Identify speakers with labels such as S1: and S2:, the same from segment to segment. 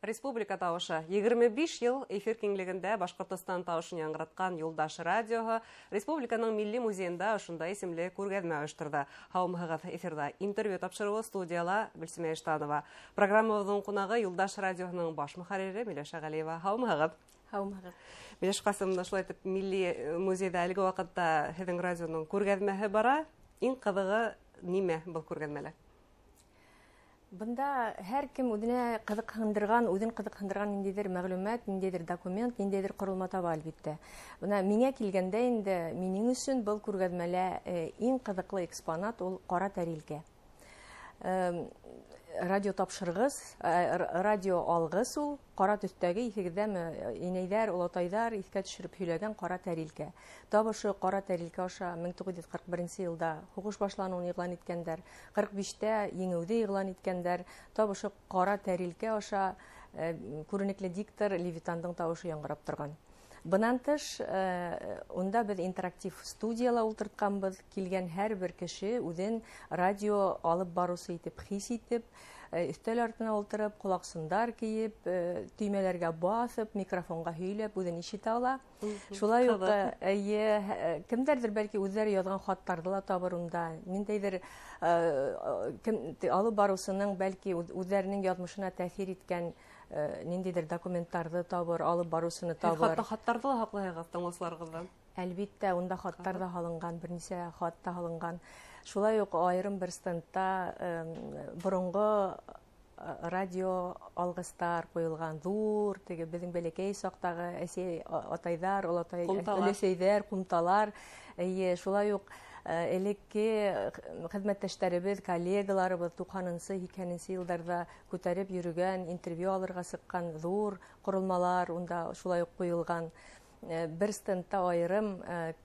S1: Республика тауышы. 25 йыл эфир киңлегендә Башҡортостан тауышын яңғыратҡан Юлдаш радиоһы Республиканың Милли музейында ошондай исемле күргәҙмә ойошторҙо. Һаумыһығыҙ, эфирҙа интервью тапшырыуы, студияла Гөлсимә Иштанова. Программабыҙҙың ҡунағы — Юлдаш радиоһының баш мөхәррире Миләүшә Ғәлиева. Һаумыһығыҙ.
S2: Һаумыһығыҙ.
S1: Миләүшә Ҡасимовна, шулай итеп, Милли музейҙа әлеге ваҡытта һеҙҙең радионың күргәҙмәһе бара. Иң ҡыҙығы нимә был күргәҙмәлә?
S2: Бында һәр кем үҙенә ҡыҙыҡһындырған, үҙен ҡыҙыҡһындырған ниндәйҙер мәғлүмәт, ниндәйҙер документ, ниндәйҙер ҡоролма таба, әлбиттә. Бына миңә килгәндә инде, минең өсөн был күргәҙмәлә иң ҡыҙыҡлы экспонат ул ҡара тәрилкә. Радио тапшырғыс, радио алғыс ул, ҡара төҫтәге, иҫегеҙҙәме, инәйҙәр, олатайҙар иҫкә төшөрөп һөйләгән ҡара тәрилкә. Тап ошо ҡара тәрилкә аша 1941 йылда һуғыш башланыуын иғлан иткәндәр, 45-тә еңеүҙе иғлан иткәндәр. Тап ошо ҡара тәрилкә аша күренекле диктор Левитандың тауышы яңғырап торған. Бынан тыш, унда беҙ интерактив студияла ултыртҡанбыҙ. Килгән һәр бер кеше үҙен радио алып барыусы итеп хис итеп, өҫтәл артына ултырып, ҡолаҡсындар кейеп, төймәләргә баҫып, микрофонға һөйләп, үҙен ишетә ала. Шулай уҡ, эйе, кемдәрҙер бәлки үҙҙәре яҙған хаттарҙы ла табыр унда. Ниндәйҙер алып барыусының бәлки үҙҙәренең яҙмышына тәьҫир иткән ниндәйҙер документтарҙы табыр, алып барыусыны табыр.
S1: Хатта хаттарҙы ла һаҡлайһығыҙ тыңлаусыларығыҙҙан?
S2: Әлбиттә, унда хаттар ҙа һалынған, бер нисә хат та һалынған. Шулай уҡ айырым бер стендта боронғо радио алғыстар ҡуйылған, ҙур, теге беҙҙең бәләкәй саҡтағы әсәй, атайҙар, олатай, өләсәйҙәр, ҡумталар. Эйе, шулай уҡ элекке хеҙмәттәштәребеҙ, коллегаларыбыҙ 90-нсы, 80-нсе йылдарҙа күтәреп йөрөгән, интервью алырға сыҡҡан ҙур ҡоролмалар унда шулай уҡ ҡуйылған. Бер стендта айырым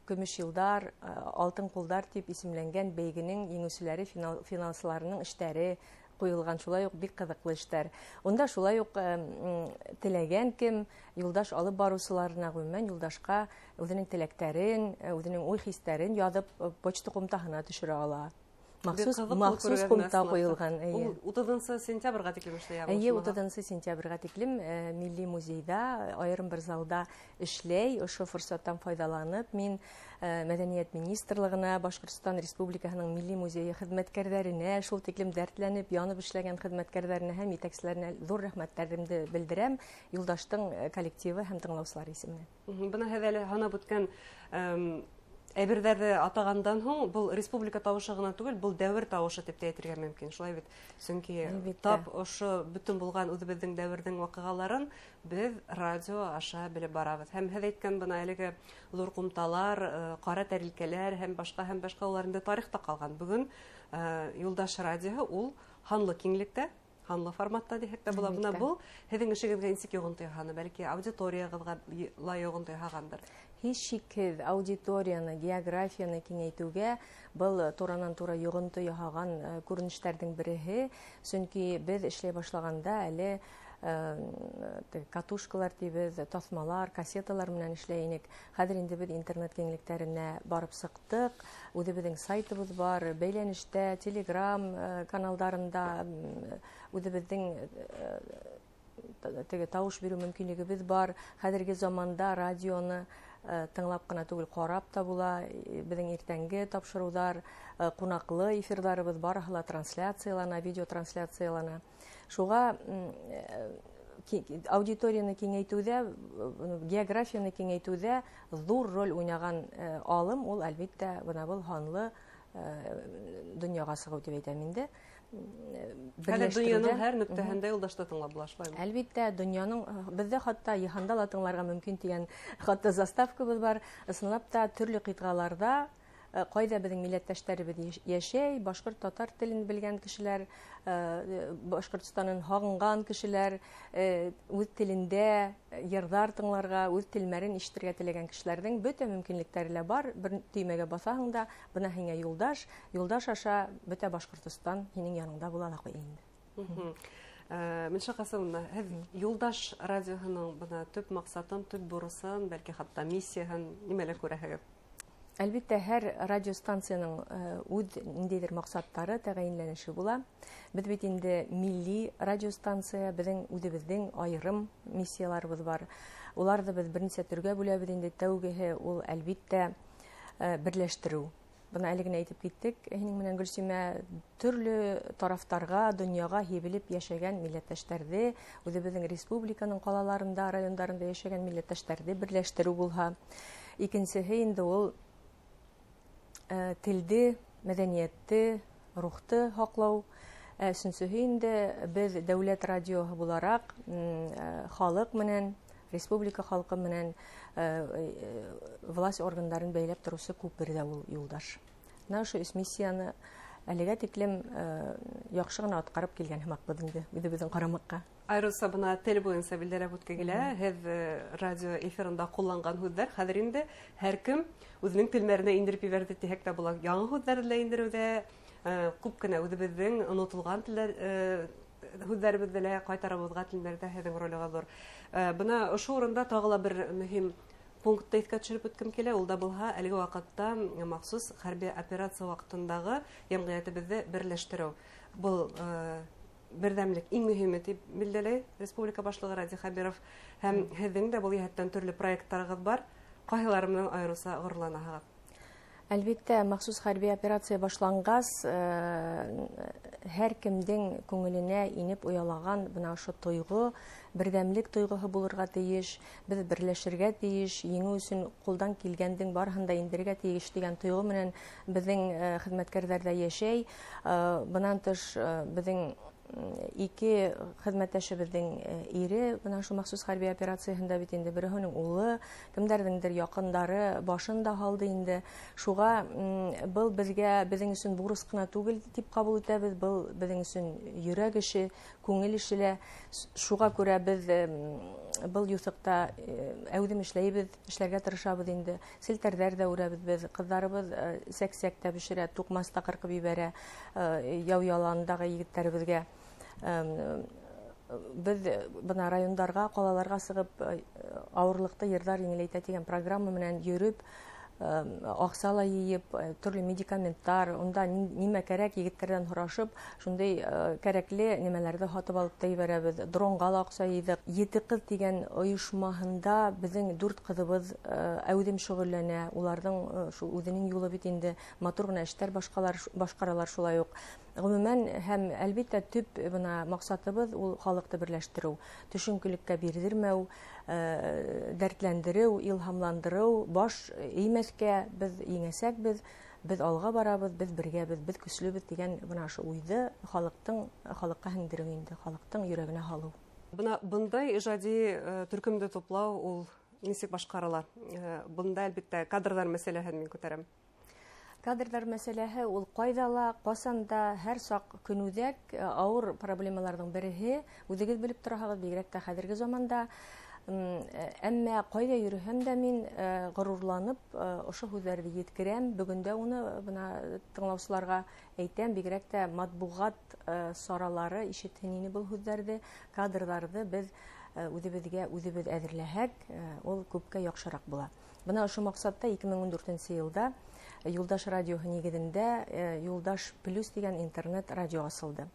S2: «Көмөш йылдар, алтын ҡулдар» тип исемләнгән бәйгенең еңеүселәре, финалсыларының эштәре ҡуйылған, шулай уҡ бик ҡыҙыҡлы эштәр. Унда шулай уҡ теләгән кем Юлдаш алып барыусыларына, ғөмүмән Юлдашҡа үҙенең теләктәрен, үҙенең уй-хистәрен яҙып почта ҡумтаһына төшөрә ала. Махсус ҡумта ҡуйылған.
S1: Ул 30 сентябргә тиклем эшләй?
S2: Эйе, 30 сентябргә тиклем Милли музейҙа айырым бер залда эшләй. Ошо форсаттан файҙаланып, мин Мәҙәниәт министрлығына, Башҡортостан Республикаһының Милли музейы хеҙмәткәрҙәренә, шул тиклем дәртләнеп, янып эшләгән хеҙмәткәрҙәренә һәм етәкселәренә ҙур рәхмәттәремде белдерәм Юлдаштың коллективы һәм тыңлаусылар исеменән.
S1: Бына һеҙ әле һанап үткән әйберҙәрҙе атағандан һуң, был республика тауышы ғына түгел, был дәүер тауышы тип тә әйтергә мөмкин, шулай бит? Сөнки тап ошо бөтөн булған үҙебеҙҙең дәүерҙең ваҡиғаларын беҙ радио аша белеп барабыҙ. Һәм һеҙ әйткән бына әлеге ҙур ҡумталар, ҡара тәрилкәләр һәм башҡа улар инде тарихта ҡалған. Бөгөн Юлдаш радиоһы ул һанлы киңлектә, һанлы форматта тиһәк тә була. Бына был һеҙҙең эшегеҙгә нисек йоғонто яһаны? Бәлки аудиторияғыҙға ла йоғонто яһағандыр?
S2: Һис шикһеҙ, аудиторияны, географияны киңәйтеүгә был туранан-тура йоғонто яһаған күренештәрҙең береһе. Сөнки беҙ эшләй башлағанда әле катушкалар тибеҙ, таҫмалар, кассеталар менән эшләй инек. Хәҙер инде беҙ интернет киңлектәренә барып сыҡтыҡ. Үҙебеҙҙең сайтыбыҙ бар, бәйләнештә, телеграм каналдарында үҙебеҙҙең теге тауыш биреү мөмкинлегебеҙ бар. Хәҙерге заманда радионы тыңлап ҡына түгел, ҡарап та була. Беҙҙең иртәнге тапшырыуҙар, ҡунаҡлы эфирҙарыбыҙ барыһы ла трансляциялана, видеотрансляциялана. Шуға аудиторияны киңәйтеүҙә, географияны киңәйтеүҙә ҙур роль уйнаған алым ул, әлбиттә, бына был һанлы донъяға сығыу тип әйтәм инде.
S1: Хәҙер донъяның һәр нөктәһендә Юлдашты тыңлап була, шулаймы?
S2: Әлбиттә, донъяның, беҙҙә хатта йыһанда ла тыңларға мөмкин тигән хатта заставкабыҙ бар. Ысынлап та төрлө ҡитғаларҙа, ҡайҙа беҙҙең милләттәштәребеҙ йәшәй, башҡорт, татар телен белгән кешеләр, Башҡортостанын һағынған кешеләр, үҙ телендә йырҙар тыңларға, үҙ телмәрен ишетергә теләгән кешеләрҙең бөтә мөмкинлектәре лә бар. Бер төймәгә баҫаһың да, бына һиңә Юлдаш, Юлдаш аша бөтә Башҡортостан һинең яныңда була ла ҡуя инде.
S1: Миләүшә Ҡасимовна, һеҙ Юлдаш радиоһының бына төп маҡсатын, төп бурысын, бәлки хатта миссияһын нимәлә күрәһегеҙ?
S2: Әлбиттә, һәр радиостанцияның үҙ ниндәйҙер маҡсаттары, тәғәйенләнеше була. Беҙ бит инде милли радиостанция, беҙҙең үҙебеҙҙең айырым миссияларыбыҙ бар. Уларҙы беҙ бер нисә төргә бүләбеҙ инде. Тәүгеһе ул, әлбиттә, берләштереү. Бына әле генә әйтеп киттек, һинең менән, Гөлсимә, төрлө тарафтарға, донъяға һибелеп йәшәгән милләттәштәрҙе, үҙебеҙҙең республиканың ҡалаларында, райондарында йәшәгән милләттәштәрҙе берләштереү булһа. Икенсеһе инде ул телде, мәҙәниәтте, рухты һаҡлау. Өсөнсөһө инде беҙ дәүләт радиоһы булараҡ халыҡ менән, республика халҡы менән власть органдарын бәйләп тороусы күпер ҙә ул Юлдаш. Бына ошо өс миссияны әлегә тиклем яҡшы ғына атҡарып килгән һымаҡбыҙ инде үҙебеҙҙең ҡарамаҡҡа.
S1: Айырыуса бына тел буйынса билдәләп үтке килә, һеҙ радио эфирында ҡулланған һүҙҙәр хәҙер инде һәр кем үҙенең телмәренә индереп ебәрҙе тиһәк тә була. Яңы һүҙҙәрҙе лә индереүҙә, күп кенә үҙебеҙҙең онотолған телдәр, һүҙҙәребеҙҙе лә ҡайтарыбыҙға телмәрҙә һеҙҙең ролегеҙ ҙур. Бына ошо урында тағы ла бер мөһим пунктты иҫкә төшөрөп үткем килә, ул да булһа әлеге ваҡытта махсус хәрби операция ваҡытындағы йәмғиәтебеҙҙе берләштереү. Был берҙәмлек иң мөһиме тип билдәләй республика башлығы Радий Хәбиров. Һәм һеҙҙең дә был йәһәттән төрлө проекттарығыҙ бар. Ҡайһылары менән айырыуса ғорурланаһығыҙ?
S2: Әлбиттә, махсус хәрби операция башланғас, һәр кемдең күңеленә инеп оялаған бына ошо тойғо, берҙәмлек тойғоһо булырға тейеш, беҙ берләшергә тейеш, еңеү өсөн ҡулдан килгәндең барыһын да индерергә тейеш тигән тойғо менән беҙҙең хеҙмәткәрҙәр ҙә йәшәй. Бынан тыш, беҙҙең ике хеҙмәттәшебеҙҙең ире бына ошо махсус хәрби операцияһында бит инде, береһенең улы, кемдәрҙеңдер яҡындары башын да һалды инде. Шуға был беҙгә, беҙҙең өсөн бурыс ҡына түгел тип ҡабул итәбеҙ, был беҙҙең өсөн йөрәк эше, күңел эше лә. Шуға күрә беҙ был юҫыҡта әүҙем эшләйбеҙ, эшләргә тырышабыҙ инде. Селтәрҙәр ҙә үрәбеҙ беҙ, ҡыҙҙарыбыҙ сәк-сәк тә бешерә, туҡмас та ҡырҡып ебәрә, яу яландағы егеттәребеҙгә. Беҙ бына райондарға, ҡалаларға сығып, ауырлыҡты йырҙар еңеләйтә тигән программа менән йөрөп, аҡса ла йыйып, төрлө медикаменттар, унда нимә кәрәк егеттәрҙән һорашып, шундай кәрәкле нәмәләрҙе һатып алып та ебәрәбеҙ. Дронға ла аҡса йыйҙыҡ. Ете ҡыҙ тигән ойошмаһында беҙҙең 4 ҡыҙыбыҙ әүҙем шөғөлләнә. Уларҙың шул үҙенең юлы бит инде, матур ғына эштәр башҡаралар шулай уҡ. Ғөмүмән, һәм әлбиттә төп бына маҡсатыбыҙ ул халыҡты берләштереү, төшөнкөлөккә бирҙермәү, дәртләндереү, илһамландырыу, баш эймәҫкә, беҙ еңәсәкбеҙ, беҙ алға барабыҙ, беҙ бергәбеҙ, беҙ көслөбөҙ тигән бына ошо уйҙы халыҡҡа һеңдереү инде, халыҡтың йөрәгенә һалыу.
S1: Бына бындай ижади төркөмдө туплау ул нисек башҡарыла? Бында әлбиттә кадрҙар мәсьәләһен мин күтәрәм.
S2: Кадрҙар мәсьәләһе ул ҡайҙа ла, ҡасан да, һәр саҡ көнүҙәк ауыр проблемаларҙың береһе. Үҙегеҙ белеп тораһығыҙ, бигерәк тә хәҙерге заманда. Әммә ҡайҙа йөрөһәм дә мин ғорурланып, ошо һүҙҙәрҙе еткерәм. Бөгөн дә уны бына тыңлаусыларға әйтәм, бигерәк тә матбуғат саралары ишетһен ине был һүҙҙәрҙе. Кадрҙарҙы беҙ үҙебеҙгә үҙебеҙ әҙерләһәк, ул күпкә яҡшыраҡ була. Бына ошо маҡсатта ике мең ун дүртенсе йылда Юлдаш радиоһы нигеҙендә Юлдаш плюс тигән интернет радио асылды.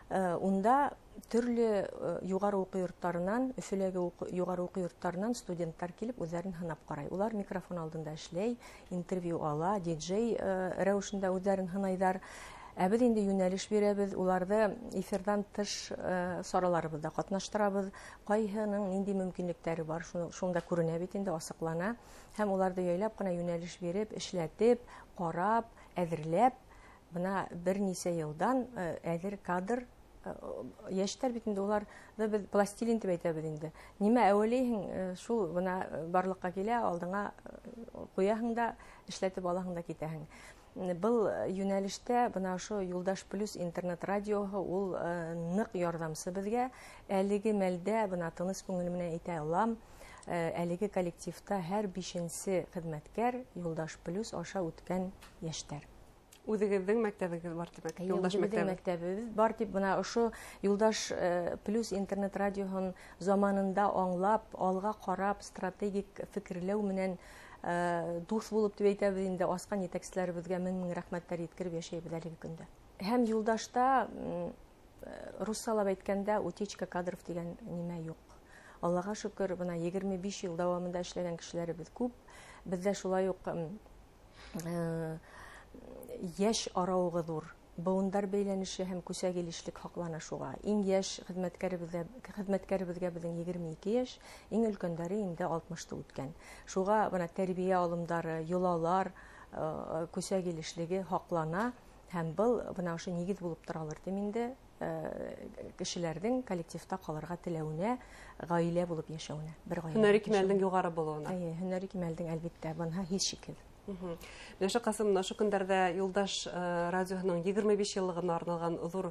S2: Унда төрлө юғары уҡыу йорттарынан, Өфөләге юғары уҡыу йорттарынан студенттар килеп үҙҙәрен һынап ҡарай. Улар микрофон алдында эшләй, интервью ала, диджей рәүешендә үҙҙәрен һынайҙар. Ә беҙ инде йүнәлеш бирәбеҙ, уларҙы эфирҙан тыш сараларыбыҙҙа ҡатнаштырабыҙ. Ҡайһының ниндәй мөмкинлектәре бар, шунда күренә бит инде, асыҡлана. Һәм уларҙы яйлап ҡына йүнәлеш биреп, эшләтеп, ҡарап, әҙерләп, бына бер нисә йылдан әҙер кадр. Йәштәр бит инде, уларҙы беҙ пластилин тип әйтәбеҙ инде. Нимә әүәләйһең, шул бына барлыҡҡа килә, алдыңа ҡуяһың да, эшләтеп алаһың да китәһең. Был йүнәлештә бына ошо Юлдаш плюс интернет радиоһы ул ныҡ ярҙамсы беҙгә. Әлеге мәлдә бына тыныс күңел менән әйтә алам, әлеге коллективта һәр бишенсе хеҙмәткәр Юлдаш плюс аша үткән йәштәр.
S1: Үҙегеҙҙең мәктәбегеҙ бар тип әйтә,
S2: Эйе,
S1: Юлдаш
S2: үҙебеҙҙең
S1: мәктәбе.
S2: мәктәбебеҙ бар тип, бына ошо Юлдаш плюс интернет радиоһын заманында аңлап, алға ҡарап, стратегик фекерләү менән дуҫ булып тип әйтәбеҙ инде, асҡан етәкселәребеҙгә мең-мең рәхмәттәр еткереп йәшәйбеҙ әлеге көндә. Һәм Юлдашта руссалап әйткәндә утечка кадров тигән нимә юҡ. Аллаға шөкөр, бына 25 йыл дауамында эшләгән кешеләребеҙ күп. Беҙҙә шулай уҡ йәш арауығы ҙур. Быуындар бәйләнеше һәм күсә килешлек һаҡлана шуға. Иң йәш хеҙмәткәребеҙгә беҙҙең 22 йәш, иң өлкәндәре инде 60-ты үткән. Шуға бына тәрбиә алымдары, йолалар, күсә килешлеге һаҡлана һәм был бына ошо нигеҙ булып торалыр тим инде кешеләрҙең коллективта ҡалырға теләүенә, ғаилә булып йәшәүенә, бер ғаилә.
S1: Һөнәри кимәлдең юғары булыуына.
S2: Эйе, һөнәри кимәлдең әлбиттә, быныһы һис шикһеҙ.
S1: Миләүшә Ҡасимовна, ошо көндәрҙә Юлдаш радиоһының 25 йыллығына арналған ҙур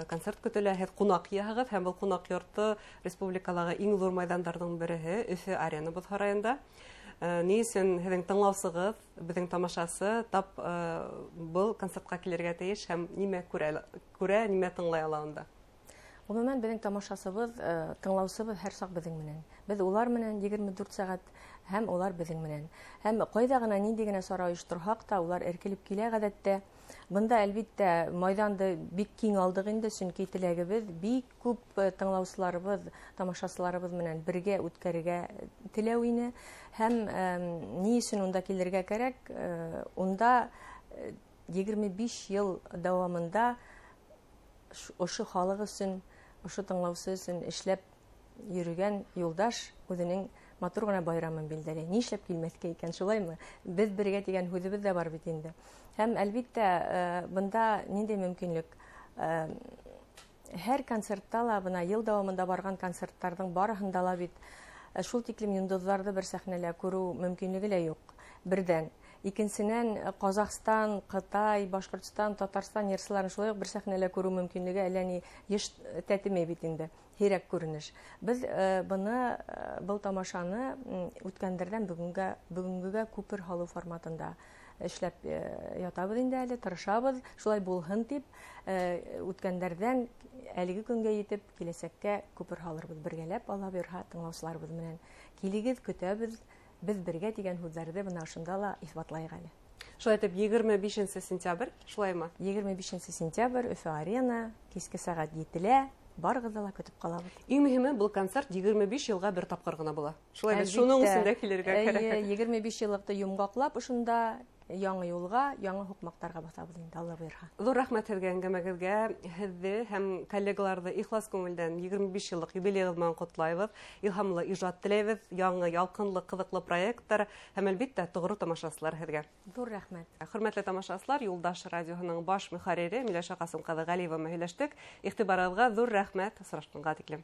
S1: концерт көтөлә. Һеҙ ҡунаҡ йыйһығыҙ һәм был ҡунаҡ йорто республикалағы иң ҙур майҙандарҙың береһе Өфө арена боҙ һарайында. Ни өсөн һеҙҙең тыңлаусығыҙ, беҙҙең тамашасы тап был концертҡа килергә тейеш һәм нимә күрә, нимә тыңлай ала унда?
S2: Ғөмүмән, беҙҙең тамашасыбыҙ, тыңлаусыбыҙ һәр саҡ беҙҙең менән. Беҙ улар менән 24 сәғәт һәм улар беҙҙең менән. Һәм ҡайҙа ғына ниндәй генә сара ойошторһаҡ та, улар эркелеп килә ғәҙәттә. Бында әлбиттә майҙанды бик киң алдыҡ инде, сөнки теләгебеҙ бик күп тыңлаусыларыбыҙ, тамашасыларыбыҙ менән бергә үткәрергә теләү ине. Һәм ни өсөн унда килергә кәрәк? Унда 25 йыл дауамында ошо халыҡ өсөн, ошо тыңлаусы өсөн эшләп йөрөгән Юлдаш үҙенең матур ғына байрамын билдәләй. Ни эшләп килмәҫкә икән, шулаймы? Беҙ бергә тигән һүҙебеҙ ҙә бар бит инде. Һәм әлбиттә, бында ниндәй мөмкинлек? Һәр концертта ла, бына йыл дауамында барған концерттарҙың барыһында ла бит шул тиклем йондоҙҙарҙы бер сәхнәлә күреү мөмкинлеге лә юҡ. Берҙән. Икенсенән, Ҡаҙағстан, Ҡытай, Башҡортостан, Татарстан йырсыларын шулай уҡ бер сәхнәлә күреү мөмкинлеге әллә ни йыш тәтемәй бит инде, һирәк күренеш. Беҙ быны, был тамашаны үткәндәрҙән бөгөнгөгә күпер һалыу форматында эшләп ятабыҙ инде әле, тырышабыҙ, шулай булһын тип, үткәндәрҙән әлеге көнгә етеп, киләсәккә күпер һалырбыҙ бергәләп, Алла бойорһа, тыңлаусыларыбыҙ менән. Килегеҙ, көтәбеҙ, беҙ бергә тигән һүҙҙәрҙе бына ошонда ла иҫбатлайыҡ әле.
S1: Шулай итеп, 25 сентябрь, шулаймы?
S2: 25 сентябрь, Өфө арена, киске сәғәт 7-лә, барығыҙҙы ла көтөп ҡалабыҙ.
S1: Иң мөһиме, был концерт 25 йылға бер тапҡыр ғына була. Шулай бит, шуның өсөн дә килергә кәрәк.
S2: 25 йыллыҡты йомғаҡлап, ошонда яңы юлға, яңы һуҡмаҡтарға баҫабыҙ инде, Алла бойорһа.
S1: Ҙур рәхмәт һеҙгә әңгәмәгеҙгә. Һеҙҙе һәм коллегаларҙы ихлас күңелдән 25 йыллыҡ юбилейығыҙ менән ҡотлайбыҙ. Илһамлы ижад теләйбеҙ, яңы, ялҡынлы, ҡыҙыҡлы проекттар һәм әлбиттә тоғро тамашасылар һеҙгә.
S2: Ҙур рәхмәт.
S1: Хөрмәтле тамашасылар, Юлдаш радиоһының баш мөхәррире Миләүшә Ҡасим ҡыҙы Ғәлиева менән һөйләштек. Иғтибарығыҙға ҙур рәхмәт. Осрашҡанға тиклем.